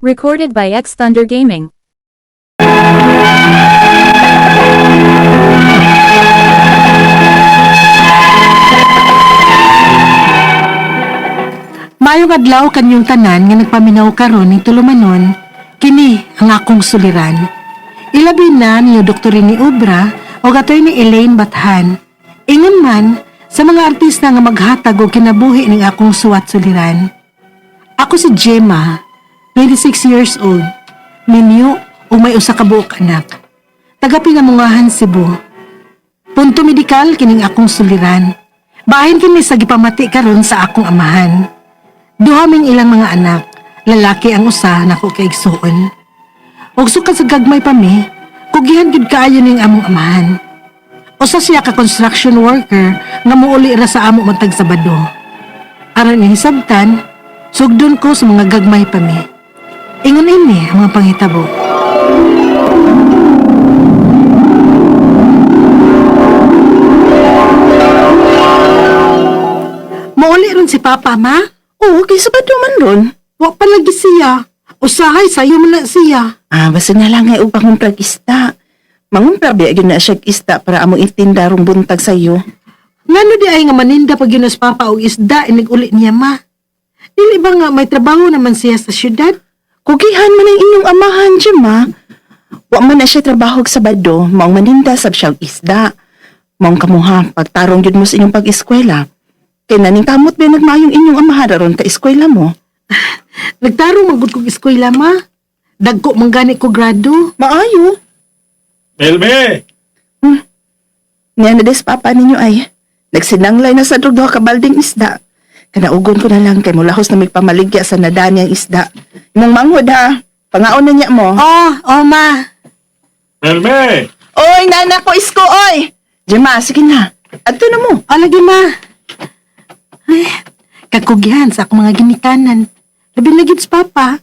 Recorded by X Thunder Gaming. Maayong adlaw kanyong tanan nga nagpaminaw karon ning tulumanon, kini ang akong suliran. Ilabi na niyo Dr. ni Obra o gatoy ni Elaine Bathan. Ingon man sa mga artista nga maghatag og kinabuhi ning akong suwat suliran. Ako si Gemma, 26 years old, minyo o may usa ka buok anak. Taga Pinamungahan, Cebu. Punto medikal kining akong suliran. Bahin kini sa gipamati karon sa akong amahan. Duha ming ilang mga anak, lalaki ang usa nako kay igsuon. Og sukad sa gagmay pa mi, kugihan gyud kaayo ning among amahan. Usa siya ka construction worker nga muuli ra sa amo matag Sabado. Aron ihisabtan, sugdon ko sa mga gagmay pa mi. Ingon ini ang mga panghitabo. Muuli ron si Papa, ma? Oo, kay Sabado man ron. Wa pa lagi siya. Usahay, sayo man na siya. Ah, basta na lang ay upang umprag isda. Mangumpra biya gyud na siya og isda para among itinda rong buntag sayo. Ngano di ay nga maninda pag yun as papa og isda inig uli niya ma. Dili ba nga may trabaho naman siya sa syudad? Kugihan man ang inyong amahan, Gemma. Wa man na siya trabaho og Sabado, maong maninda sab siya og isda. Maong kamuha, pagtarong gyud mo sa inyong pag-eskwela. Kay naning kamot ba nagmayong inyong amahan aron ka eskwela mo? Nagtarong magud kog eskwela ma. Dagko man gani ko grado. Maayo. Melme! Niya na des papa ninyo ay. Nagsinanglay na sa duha ka balding isda. Kanaugon ko na lang kay mulahos na may pamaligya sa nadani ang isda. Imong manghod ha. Pangaon na niya mo. Oh, oh ma. Melme! Oy, nana ko isko oy. Gemma, sige na. Adto na mo. O lagi ma. Ay, kakugihan sa akong mga ginikanan. Labi na gid sa papa.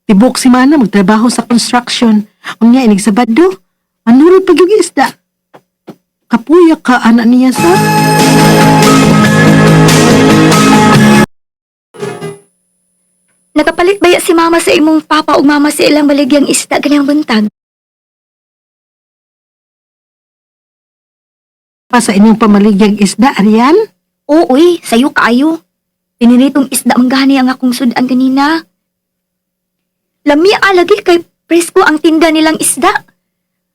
Tibok si mana magtrabaho sa construction. Unya inig Sabado. Manurod pag yung isda. Kapuya ka anak niya sa. Nakapalit ba ya si mama sa imong papa ug mama sa ilang baligyang isda ganyang buntag? Pa sa inyong pamaligyang isda, Arian? Oo, uy, sayo kaayo. Piniritong isda man gani ang akong sudan kanina. Lami alagi kay presko ang tinda nilang isda.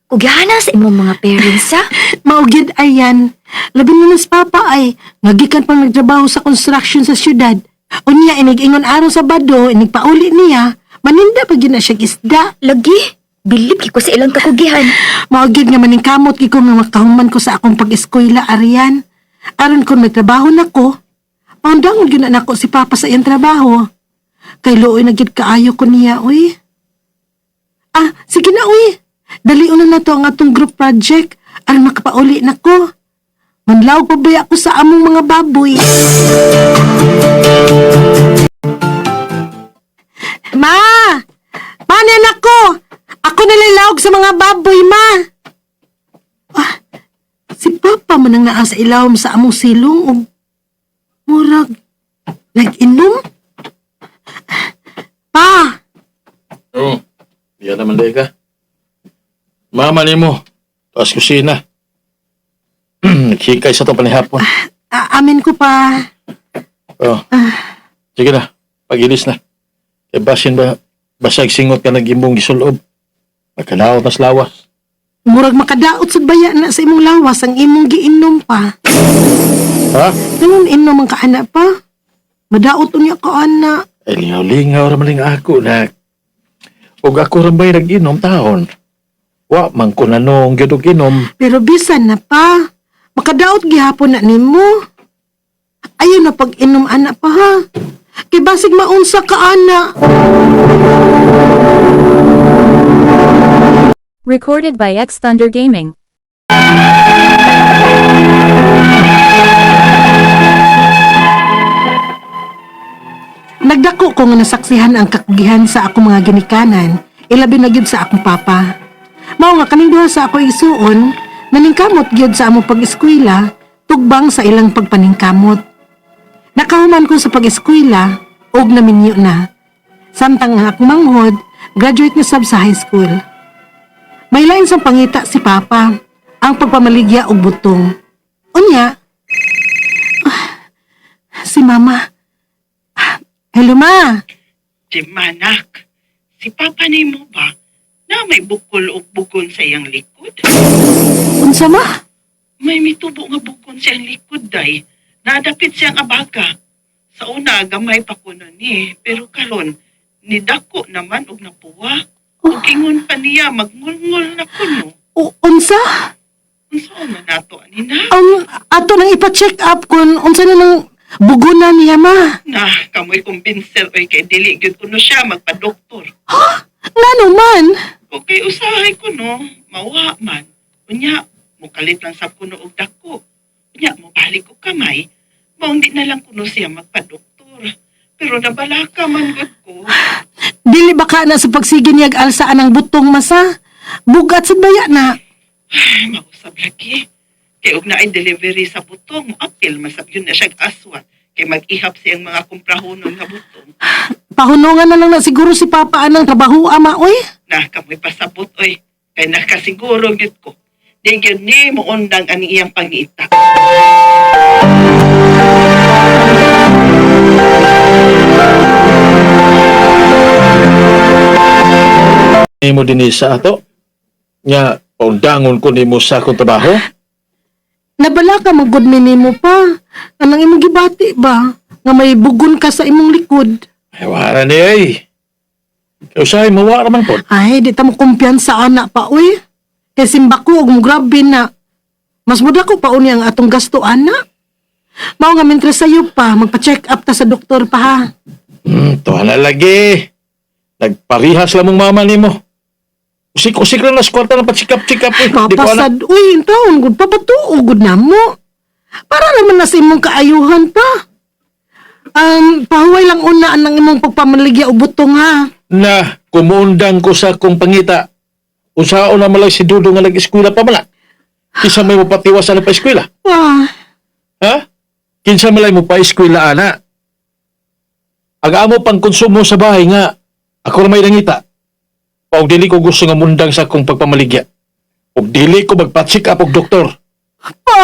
Kugihana sa imong mga parents ha. Maugid ayan. Labi na nas papa ay, ngagikan pang nagtrabaho sa construction sa syudad. Unya, inig-ingon araw sa bado, inig pauli niya, maninda pag yun na siya isda. Lagi, bilib ko sa ilang kakugihan. Maugid nga maningkamot kay ko nga makahuman ko sa akong pag-eskwela, Arian. Aron kung may trabaho na ko, paundangon yun na nako si papa sa iyang trabaho. Kay luoy na gyud kaayo ko niya, uy. Ah, sige na, uy. Dali na na to ang atong group project aron makapauli na ko. Manlaw pa ba ako sa among mga baboy? Ma! Ma, anak ko! Ako nalilawg sa mga baboy, ma! Ah, si Papa man ang naa sa ilawom sa among silong og murag nag-inom? Pa! Oo. Diyan naman day ka. Mama ni mo. Taas kusina. Naghikay sa itong panihapon. Amin ko pa. Oo. Sige na. Pag-ilis na. Kaya basin ba, basag singot ka nag-imong gisulob. Magkanaot nas lawas. Murag makadaot sa baya na sa imong lawas ang imong giinom pa. Ha? Ganun inom ang kaana pa. Madaot unya ka ana. Ay, lingaw-lingaw raman ling ako na. Og ako rin ba'y nag-inom taon? Wa, man ko na noong gyud og inom. Pero bisan na pa. Makadaot gihapon na nimo. Ayaw na pag-inom ana pa ha. Kay basig maunsa ka ana. Recorded by X Thunder Gaming. Nagdako ko nga nasaksihan ang kakugihan sa akong mga ginikanan, ilabi na gyud sa akong papa. Mao nga kaning duha sa ako isuon, naningkamot gyud sa among pag-eskwela, tugbang sa ilang pagpaningkamot. Nakahuman ko sa pag-eskwela, og naminyo na. Samtang ang akong manghod, graduate na sab sa high school. May lain sa pangita si Papa, ang pagpamaligya og butong. Unya, si Mama. Hello, Ma. Jemanak, si Papa nimo ba na may bukol og bugon sa iyang likod? Unsa, Ma? May mitubo nga bukon sa iyang likod day. Nadapit siyang abaga. Sa una gamay pa kuno ni, pero karon nidako naman og napuwa. Ug ingon pa niya magngulngol na kuno. Unsa? Unsa man nato ani na? Ang ato nang ipa-check up kung unsa na nang bugunan niya, Ma. Na kamoy kumbinser oy kay dili gyud kuno siya magpa-doktor. Ngano man? Okay, usahay kuno, mauha man. Unya, mukalit lang sab kuno og dako. Unya, mobalik og kamay. Maong di na lang kuno siya magpa-doktor. Pero nabalaka man gud ko. Dili ba ka na sa pagsige niya alsaan ang butong masa? Bugat sa baya na. Ay, mausab lagi. Kay og naay delivery sa butong, moapil masab yun na siyag aswat. Kay mag-ihap siyang mga kumprahonon nga butong. Pahunungan na lang na siguro si Papa anang trabaho ama, oy. Na kamoy pasabot oy. Kay nakasiguro gyud ko. Di gyud ni moundang ani iyang pangita. Nimo dinhi sa ato. Nya paundangon ko nimo sa akong trabaho. Nabala ka magud mi nimo pa. Anang imong gibati ba? Nga may bugon ka sa imong likod. Ay, wala ni ay. Usahay, mawa raman po. Ay, di ta mo kumpiyansa ana pa, uy. Kay simbako og mo grabe na. Mas muda ko pa unya ang atong gasto ana. Mao nga mintres sayo pa, magpa-check up ta sa doktor pa ha. Tuwa na lagi. Nagparihas lang mong mama nimo. Usik-usik lang na sa kwarta ng pa-check-up-check-up. Eh. Di ko alam. Papasad, uy, taon gud papatuo gud na mo. Para naman na sa imong kaayuhan pa. Pahuway lang una ang imong pagpamaligya og butong ha. Na kumundang ko sa akong pangita. Usaon na malay si Dudo nga nag-eskwela pa man. Kinsa may mapatiwas na pa-eskwela? Wah, Ha? Kinsa malay mo pa-eskwela ana? Ang amo pang konsumo sa bahay nga ako ra may nangita. Paog dili ko gusto nga mundang sa akong pagpamaligya. Og dili ko magpa-check up og doktor. pa.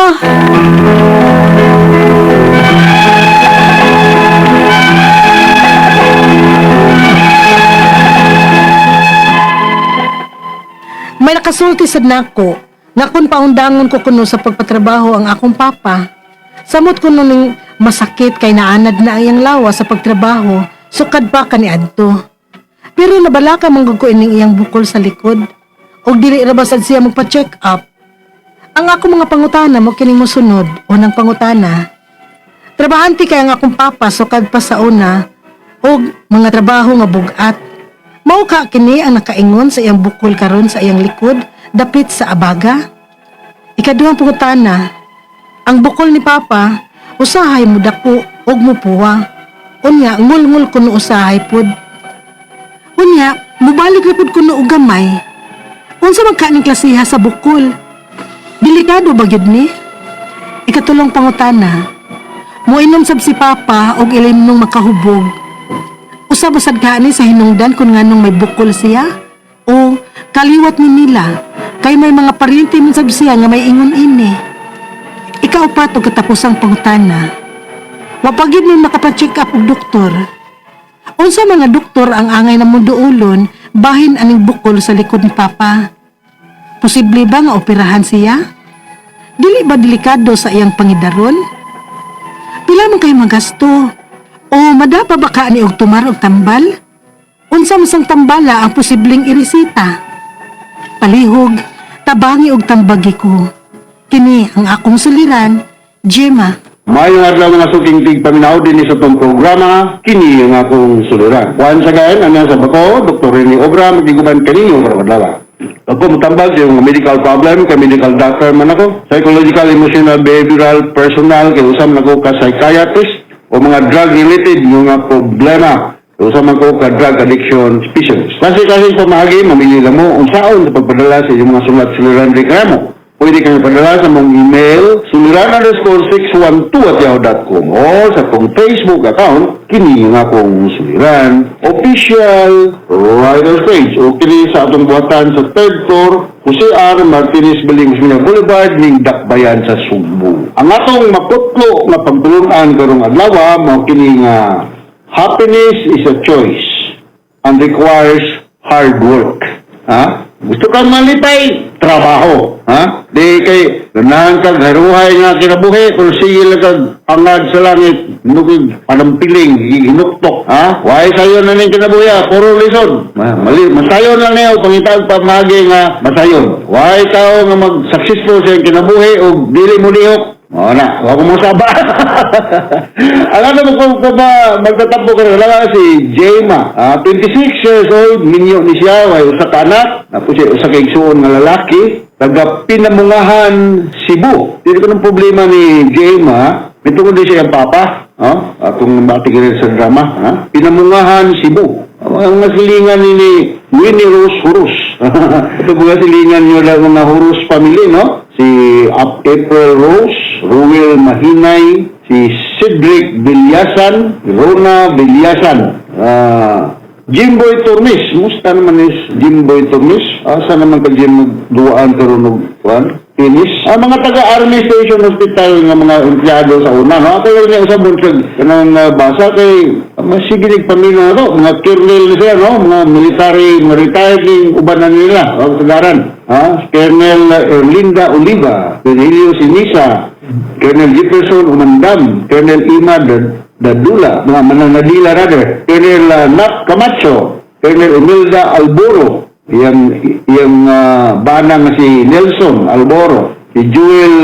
May nakasulti sad nako nga kung paundangon ko kuno sa pagpatrabaho ang akong papa. Samot kuno ning masakit kay naanad na ang iyang lawa sa pagtrabaho, sukad pa kaniadto. Pero nabalaka man gud ko ining iyang bukol sa likod. Og dili ra ba sad siya magpa-check up. Ang ako mga pangutana mo kining mosunod, unang pangutana. Trabahante kay ang akong papa sukad pa sa una og mga trabaho nga bug-at. Mao ka kini ang nakaingon sa iyang bukol karon sa iyang likod dapit sa abaga. Ikaduhang pangutana, ang bukol ni papa usahay mo dako og mupuwa. Unya ngulngul kuno usahay pod. Unya mubalik ra pud kuno og gamay. Unsa man ka ning klasiha sa bukol? Delikado ba gyud ni? Ikatulong pangutana. Moinom sab si Papa og ilimnong makahubog. Usa ba sad kaani sa hinungdan kung nganong may bukol siya? O kaliwat ni nila kay may mga paryente man sab siya nga may ingon ini. Ikaupat og katapusang pangutana. Wa pa gyud mi makapa-check up og doktor. Unsa mga doktor ang angay na duulon bahin aning bukol sa likod ni Papa? Posible ba nga operahan siya? Dili ba delikado sa iyang pangidaron? Pila man kayo magasto? O madapa ba ka ni og tumar og tambal? Unsa man sang tambala ang posibleng iresita? Palihog, tabangi og tambagi ko. Kini ang akong suliran, Gemma. Maayong adlaw mga suking tigpaminaw dinhi sa tong programa kini ang akong suliran. Once again, ana sa bako, Dr. Rene Obra magiguban kaninyo karong adlaw. Ako mutambag sa iyong medical problem, kay medical doctor man ako. Psychological, emotional, behavioral, personal, kay usam nako ka psychiatrist o mga drug-related mga problema. Usa man ko ka drug addiction specialist. Kasi kasi pamahagi, mamili lang mo unsaon sa pagpadala sa inyong mga sulat suliran reklamo. O Pwede kang ipadala sa among email suliran_612@yahoo.com o sa atong Facebook account, kini nga akong Suliran Official Writers Page, o kini sa atong buhatan sa third floor, Jose R. Martinez Building, Osmeña Boulevard, ning Dakbayan sa Sugbo. Ang atong makutlo nga pagtulunan karong adlaw mao kini nga "Happiness is a choice and requires hard work." Ha? Gusto kang malipay? Trabaho. Ha? Di kay ganahan kag haruhay nga kinabuhi, kung sige lang kag angad sa langit, nukig panampiling, hinuktok. Ha? Why sayon na ning kinabuhi, ha? Puro lisod. Mali, masayon lang niyo, pangitag pamagi nga masayon. Why tao nga mag-successful sa iyang kinabuhi o dili mo lihok? Oo na, wag mo saba. Ang ano mo kung ba magtatampo ka na si Jema, 26 years old, minyo ni siya, way usa ka anak, tapos siya usa ka igsuon nga lalaki, taga Pinamungahan, Cebu. Dili ko ng problema ni Jema, may tungod din siya yung papa, oh, atong nabati rin sa drama, ha? Pinamungahan, Cebu. Ang mga silingan ni Winnie Rose Hurus. Ito mga silingan niyo lang mga Hurus family, no? Si April Rose, Ruel Mahinay, si Cedric Vilyasan, Rona Vilyasan. Jimboy Turmis, musta naman is Jimboy Turmis? Asa naman ka Jim duwaan karon og kuan? Finish. Ang mga taga Army Station Hospital nga mga empleyado sa una, no? Ako lang niya usab kag kanang basa kay masigilig pamilya na to, mga colonel na siya, no? Mga military, mga retired ning uban na nila, o tagaran. Ha? Colonel Erlinda Oliva, Virgilio Sinisa, Colonel Jefferson Umandam, Colonel Ima Dadula, mga mananadila rather, Colonel Nat Camacho, Colonel Imelda Alboro, iyang bana nga si Nelson Alboro, si Joel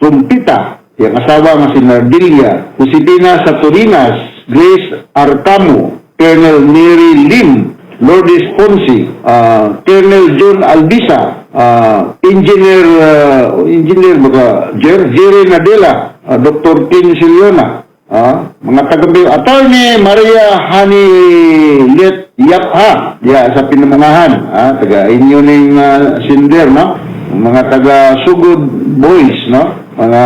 Trumpita, iyang asawa nga si Nardilia, Josepina Saturinas, Grace Arcamo, Colonel Mary Lim, Lourdes Ponce, Colonel John Albisa, Engineer baka Jerry Nadela, Dr. Ken Siliona, mga taga Attorney Maria Hani Let Yapha, diya sa Pinamungahan, taga inyo ning sender, no? Mga taga Sugod Boys, no? Mga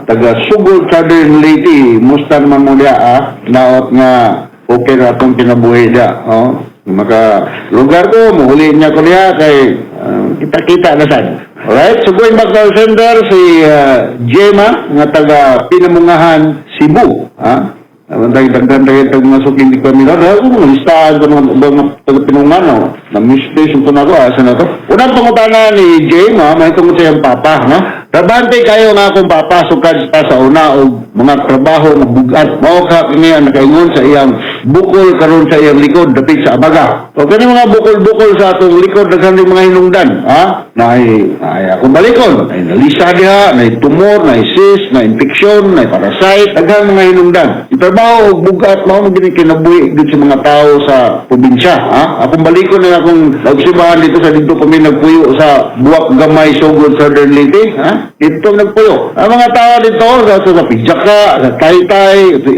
taga Sugod Southern Leyte, musta naman mo diya, naot nga okay ra atong kinabuhi diya, oh. Maka lugar ko, muhuli niya ko diya kay kita-kita na sad. Alright, so going back to our sender, si Gemma, nga taga Pinamungahan, Cebu. Ha? Ang dagdag dagdag tag mga suking di kami na dahil kung listahan ko ng mga taga Pinungan, no? Na-misplace ko na ako, asa na to? Unang pangutana ni Gemma, may tungkol sa iyang papa, no? Trabante kayo nga akong papa, sukad pa sa una og mga trabaho nga bugat. Mao ka kini ang nakaingon sa iyang bukol karon sa iyang likod dapit sa abaga. O kani mga bukol-bukol sa atong likod, daghan din mga hinungdan, ha? Naay ay akong balikon, ay nalisa diha, naay tumor, naay cyst, naay infeksyon, naay parasite, daghan mga hinungdan. Itrabaho og bugat mao man gini kinabuhi gid sa mga tao sa probinsya, ha? Akong balikon na akong naobserbahan dito sa dito kami nagpuyo sa Buwak Gamay, Sogod, Southern Leyte, ha? Dito nagpuyo. Ang mga tao dito sa Pijaka, sa Taytay, sa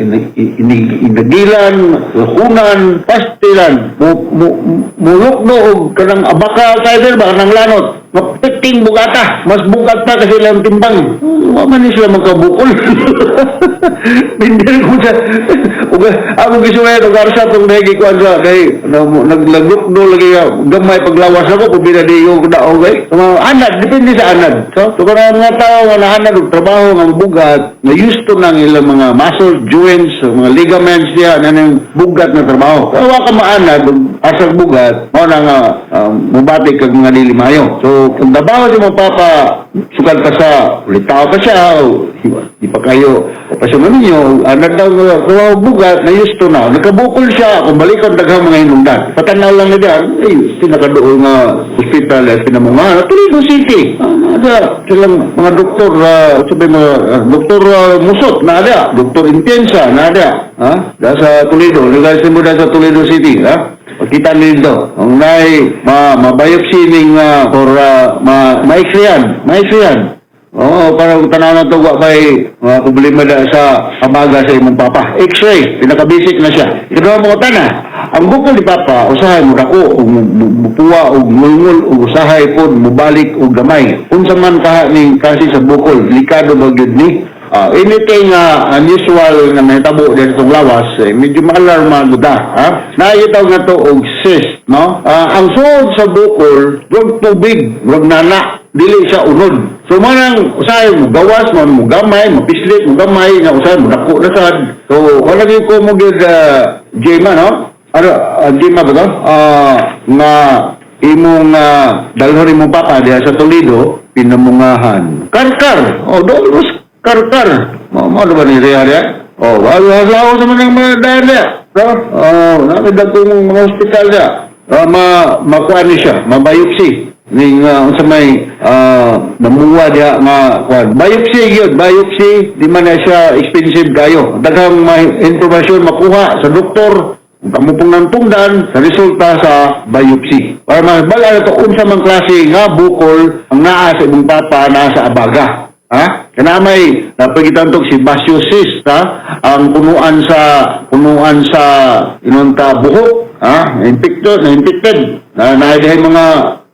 Inagilan, Hunan, Pastilan, mulukno og kanang abaka sa ba kanang lanot. Mapiting bugata. Mas bugat pa kasi lang timbang. Wa man ni sila magkabukol. Pinder ko sa ug ako gisuway og arsa tong dahil gikuan sa kay naglagukdo lagi nga gamay paglawas ako kung di ko daog kay mga anad, depende sa anad. So kanang mga tao nga naanad og trabaho nga bugat na used to nang ilang mga muscles, joints, mga ligaments diya na nang bugat na trabaho. Kung wa ka maanad og asag bugat, mao na nga mubati kag mga dili maayo. So kung trabaho si mo papa sukad pa sa ulitaw pa siya o di pa kayo operasyon ninyo, anad daw nga kuha bugat na used to na nakabukol siya kung balikon daghang mga hinungdan. Patanaw lang ni diyan ay pinakaduol nga hospital ay Pinamungahan, Toledo City. Ada silang mga doktor, sabi mga doktor Musot na ada, doktor Intensa na ada, ha, da sa Toledo, lugar mo da sa Toledo City, ha. Pagkita nito, ang nay ma biopsy ning or ma ma-x-rayan, ma-x-rayan. Oo, para kung tanaw na ito, wa may mga problema na sa amaga sa imong papa. X-ray, pinaka-basic na siya. Ikaduha mo tana. Ang bukol ni Papa usahay mo dako ug mupuwa og ngulngul ug usahay pod mubalik og gamay. Unsa man kaha ning klase sa bukol, delikado ba gyud ni? Anything unusual nga nahitabo dito sa lawas, eh, medyo maalarma gud ha? Naayitaw nga to og cyst, no? Ang suod sa bukol, wag tubig, wag nana, dili siya unod. So manang usahay mo gawas mo mo gamay, mo pislit mo gamay nga usahay mo dako na sad. So wala gyud ko mo gyud Jema, no? Ano, Jema ba to? Nga imong dalhon imong papa diha sa Toledo, Pinamungahan. Karkar. Oh, doon Karkar. Mo mo ba ni Ria diha? Oh, wala sa sa mga mga dahil diha. No? Oh, nakita ko mga hospital diha. Ma makuha ni siya, ma-biopsy ning unsa may namuha diha nga kuan. Biopsy gyud, biopsy di man na siya expensive kayo. Daghang may impormasyon makuha sa doktor kamo pong nantungdan sa resulta sa biopsy. Para mabala na to unsa man klase nga bukol ang naa sa imong papa naa sa abaga. Ha? Kana may napagitantog sebaceous cyst, ha? Ang punuan sa inunta buhok, ha? Infected, na infected. Na naay mga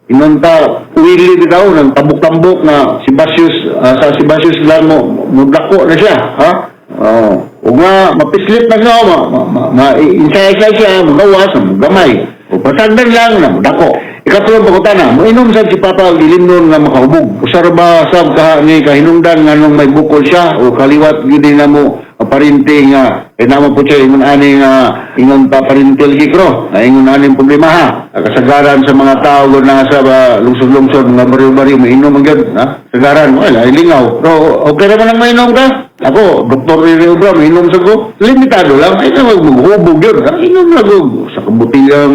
inunta wili bitaw ng tambok-tambok na sebaceous sa sebaceous gland mo mudako na siya, ha? Oh, ug nga mapislit na siya, ma, ma, ma, ma insay siya, magawas, gamay. O pasagdan lang na dako. Ikatlong pangutana, moinom sad si Papa og ilimnon nga makahubog. Usar ba sab ka ni kahinungdan nga nung may bukol siya o kaliwat gyud na mo aparente nga kay namo po siya ingon ani nga ingon pa parental gikro na ingon ani problema, ha? Kasagaran sa mga tao gud na sa lungsod-lungsod, mga baryo-baryo, mainom ang gyud, ha? Kasagaran mo ay lingaw, pero okay naman ang mainom ka. Ako, Doktor Rene Obra, mainom sa ko, limitado lang, ay na maghubog yun, ha? Inom lang og sa kabutilang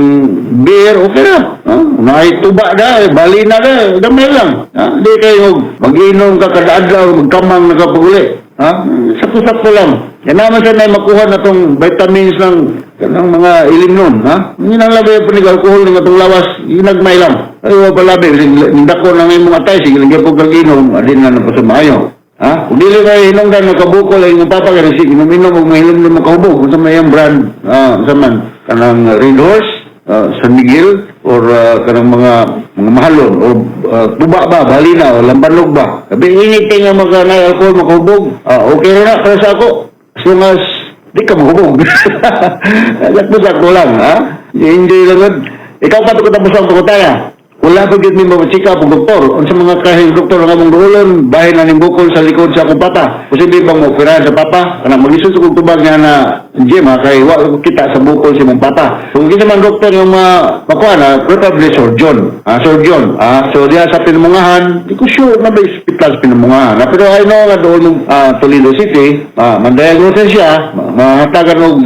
beer, okay na, ha? Naay tuba na, eh, bali na na, gamay lang, ha? Di kayo mag-inom ka kada adlaw, magkamang nakapaguli. Ha? Sakto-sakto lang. Yan naman sa na makuha na tong vitamins ng kanang mga ilim nun. Ha? Hindi nang labi po ng alcohol ng atong lawas, inagmay lang. Ay, wa pa labi. Nindako na ngay mga tay, sige lang po kag inom, adin na na po sa maayo. Ha? Kung dili kayo hinungdan nakabukol ay imong papa kay sige inom-inom og mahilom na makahubog unsa may ang brand, unsa man kanang Red Horse, San Miguel or kanang mga mahalon o tuba ba, balina o lambanog ba. Sabi anything nga maka na alcohol makahubog, okay ra na para sa ako. As long as di ka mahubog. Sakto-sakto lang, ha? Enjoy lang gud. Ikaw pa to katapos ang pangutana. Wala pa gyud mi machika pag doktor. Unsa mga kahing doktor ang among duolon, bahin na ning bukol sa likod sa akong papa. Posible bang mo-operahan sa papa? Kanang mag-isod kog tubag niya na Jim, ha, kay wa ko kita sa bukol sa imong papa. Kung kinsa man doktor yung makuha na, probably surgeon. Surgeon. So diha sa Pinamungahan, di ko sure na ba ospital sa Pinamungahan. Pero I know nga doon Toledo City, man-diagnose siya, mahatagan og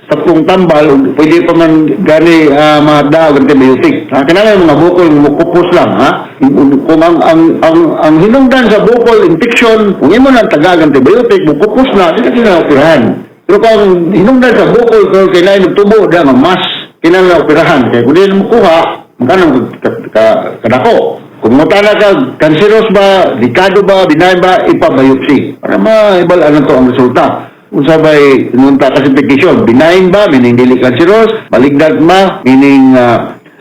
tatlong tambal, ug pwede pa man gani mahada og antibiotic. Kinahanglan mga bukol mukupos lang, ha. Kung ang hinungdan sa bukol infection, kung imo nang tagag antibiotic, mukupos na, di na kinahanglan operahan. Pero kung hinungdan sa bukol kung kailangan nagtubo da nga mas kinahanglan operahan kay kung di na makuha, magkano kadako. Kung mutana ka, cancerous ba, delikado ba, benign ba, ipa-biopsy. Para maibal-an na to ang resulta. Unsa bay nunta classification, benign ba, meaning dili cancerous, malignant ba, meaning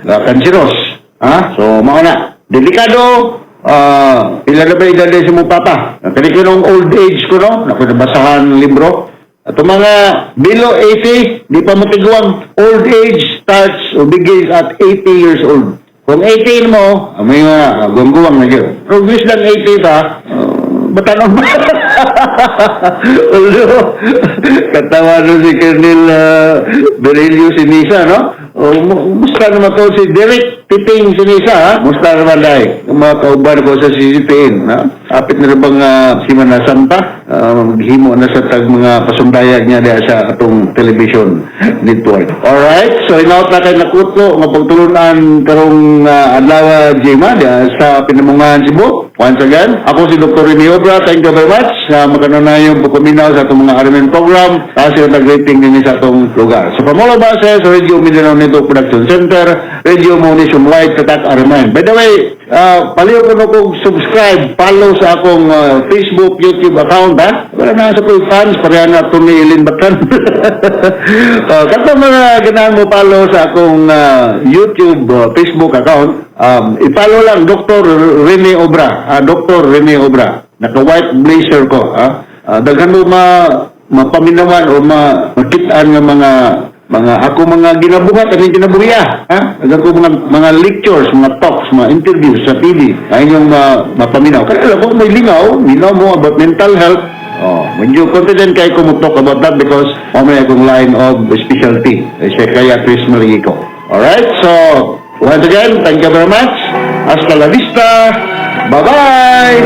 cancerous. Ha? So, mao na. Delikado, pila na ba edad sa mong papa? Kani ko nung old age ko, no? Naku, nabasahan ng libro. At mga below 80, di pa mo tiguang. Old age starts or begins at 80 years old. Kung 18 mo, may mga guwang-guwang na yun. Pero less than 80 pa, batanon ba? Although, katawa nun si Colonel Berelio Sinisa, no? O, musta naman to si Derek Titing Sinisa, ha? Musta naman dahil? Yung mga kauban ko sa CCPN, ha? Apit na rin bang Simana Santa? Maghimo na sa tag mga pasundayag niya diha sa atong television network. Alright, so inaot na kay nakuto nga pagtulunan karong adlaw, Jema, diha sa Pinamungahan, Cebu. Once again, ako si Dr. Rene Obra. Thank you very much sa magano yung pagpaminaw sa atong mga RMN program. Taas yung nag-rating din sa atong lugar. Sa Pamulo Base, sa Radio Mindanao Network Production Center, Radio Mo Nationwide, Tatak RMN. By the way, Palihog ko kog subscribe, follow sa akong Facebook, YouTube account, ha? Wala na sa ko'y fans, pareha na ito ni Eileen Batan. Kato mga ganahan mo follow sa akong YouTube, Facebook account, i-follow lang Dr. Rene Obra, Dr. Rene Obra. Naka-white blazer ko, ha? Daghan mo ma mapaminawan o ma makitaan nga mga ako mga ginabuhat aning kinabuhi, ha, daghan ko mga lectures, mga talks, mga interviews sa TV ay inyong mapaminaw. Kaya alam ko may lingaw minaw mo about mental health. Oh, medyo confident kay ko mo talk about that because mao may akong line of specialty, psychiatrist maligi ko. Alright, so once again, thank you very much. Hasta la vista, bye bye.